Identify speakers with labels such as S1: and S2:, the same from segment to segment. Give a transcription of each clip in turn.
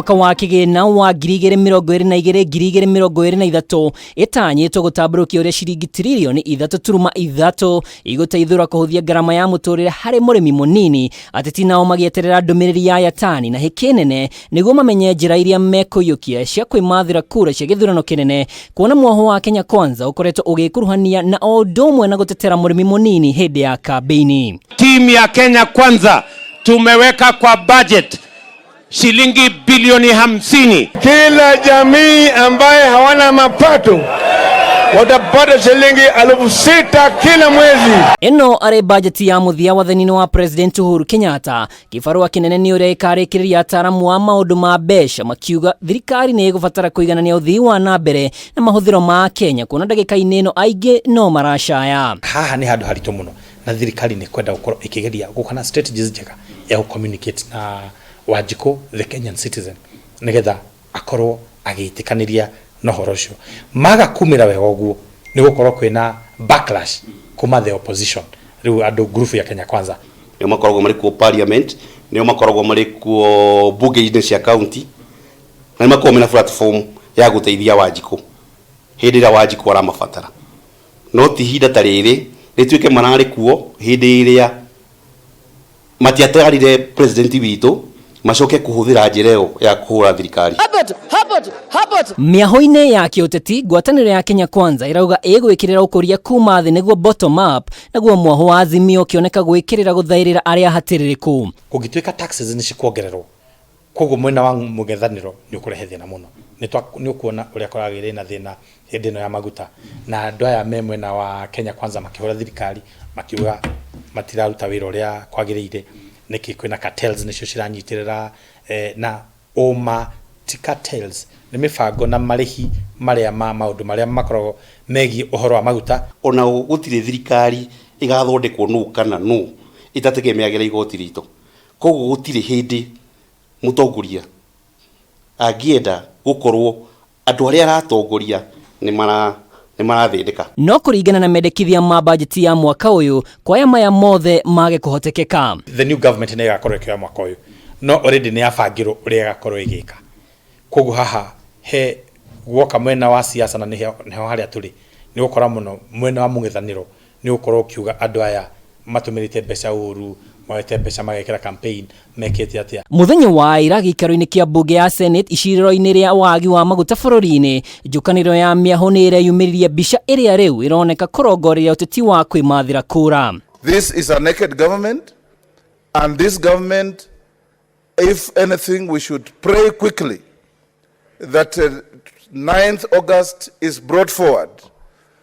S1: Mwaka wa kĩgĩna wa 2022 2023 ĩtanyĩtwo gũtambũrũkia ũrĩa ciringi tiririoni 3.3 igũteithũra kũhũthia ngarama ya mũtũrĩre harĩ mũrĩmi mũnini. Ateti nao magĩeterera ndũmĩrĩri ya Yatani na hĩkĩ nene nĩguo mamenye njĩra iria mekũiyũkia cia kwĩmathĩra kura cia gĩthurano kĩnene, kuona mwoho wa Kenya Kwanza ũkoretwo ũgĩkuruhania na o ũndũ ũmwe na gũtetera mũrĩmi mũnini hĩndĩ ya kambĩini.
S2: Timu ya Kenya Kwanza tumeweka kwa budget shilingi bilioni 50.
S3: Kila jamii ambaye hawana mapato watapata shilingi 6,000 kila mwezi.
S1: Ĩno arĩ bajeti ya mũthia wathani-inĩ wa President Uhuru Kenyatta. Kĩbarũa kĩnene nĩ ũrĩa ĩkarĩkĩrĩria ataaramu a maũndũ ma mbeca makiuga thirikari nĩ ĩgũbatara kũiganania ũthii wa na mbere na mahũthĩro ma Kenya, kuona ndagĩka-inĩ ĩno aingĩ no maracaya.
S4: Haha nĩ handũ haritũ mũno na thirikari nĩ kwenda gũkorwo ĩkĩgeria gũka na strategies njega ya gũ-communicate na Wanjikũ the Kenyan citizen, nĩgetha akorwo agĩtĩkanĩria na ũhoro ũcio. Maga kumĩra wega ũguo, nĩ gũkorwo kwĩna backlash kuma the opposition, rĩu andũ group ya Kenya Kwanza.
S5: Nĩo makoragwo marĩ kuo parliament, nĩo makoragwo marĩ kuo bunge-inĩ cia county, na nĩ makoragwo mena platform ya gũteithia Wanjikũ hĩndĩ ĩrĩa Wanjikũ aramabatara. No ti ihinda ta rĩrĩ rĩtuĩke mararĩ kuo hĩndĩ ĩrĩa matiatarire president witũ, macoke kũhũthĩra njĩra ĩyo ya kũhũra thirikari.
S1: Mĩahũ-inĩ ya kĩũteti, ngwatanĩro ya Kenya Kwanza ĩrauga ĩgwĩkĩrĩra ũkũria kuma thĩ, nĩguo bottom up, naguo mwaho wa Azimio ũkĩoneka gwĩkĩrĩra gũthaĩrĩra arĩa hatĩrĩrĩku.
S4: Kũngĩtuĩka taxes nĩ cikuongererwo, koguo mwena wa mũng'ethanĩro nĩ ũkũrehe thĩna mũno. Nĩ ũkuona ũrĩa kũragĩrĩ na thĩna hĩndĩ ĩno ya maguta, na andũ aya me mwena wa Kenya Kwanza makĩhũra thirikari makiuga matiraruta wĩra ũrĩa kwagĩrĩire, nĩkĩ kwĩna cartels nĩcio ciranyitĩrĩra, na ũma ti cartels, nĩ mĩbango na marĩhi marĩa ma maũndũ marĩa makoragwo megiĩ ũhoro wa maguta.
S5: Ona gũtirĩ thirikari ĩgathondekwo nũ kana nũ ĩtategemeagĩra igoti ritũ. Koguo gũtirĩ hĩndĩ mũtongoria angĩenda gũkorwo andũ arĩa aratongoria nĩ marathĩnĩka.
S1: No kũringana na mendekithia ma bajeti ya mwaka ũyũ, kwaya maya mothe mage kũhotekeka.
S4: The new government nĩ ĩgakorwo ĩkĩoya mwaka ũyũ, no already nĩ yabangĩrwo ũrĩa ĩgakorwo ĩgĩka. Koguo haha he guoka mwena wa siasa, na nĩho harĩa tũrĩ, nĩ gũkora mũno mwena wa mũng'ethanĩro nĩ gũkorwo ũkiuga andũ aya matũmĩrĩte mbeca ũru, moete mbeca magekĩra campaign, mekĩte atĩa.
S1: Mũthenya wa ira gĩikaro-inĩ kĩa mbunge ya Senate, icirĩro-inĩ rĩa wagi wa maguta bũrũri-inĩ, njũkanĩrĩro ya mĩahũ nĩ ĩreyumĩririe mbica ĩrĩa rĩu ĩroneka kũrongoreria ũteti wa kwĩmathĩra kura.
S3: This is a naked government, and this government, if anything, we should pray quickly that 9th August is brought forward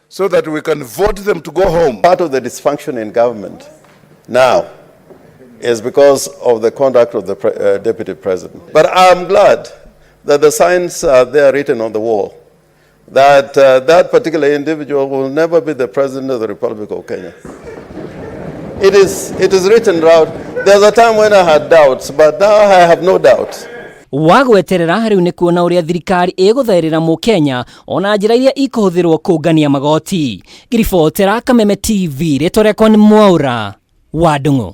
S3: so that we can vote them to go home.
S6: Part of the dysfunction in government now is because of the conduct of the deputy president. But I'm glad that the signs are there written on the wall that that particular individual will never be the president of the Republic of Kenya. It is written out. There's a time when I had doubts, but now I have no doubts.
S1: Wa gweterera rĩu nĩ kuona ũrĩa thirikari ĩgũthaĩrĩra mũkenya ona njĩra iria ikũhũthĩrwo kũngania magoti. Ngiribotera Kameme TV, rĩtwa rĩakwa nĩ Mwaũra wa Ndung'u.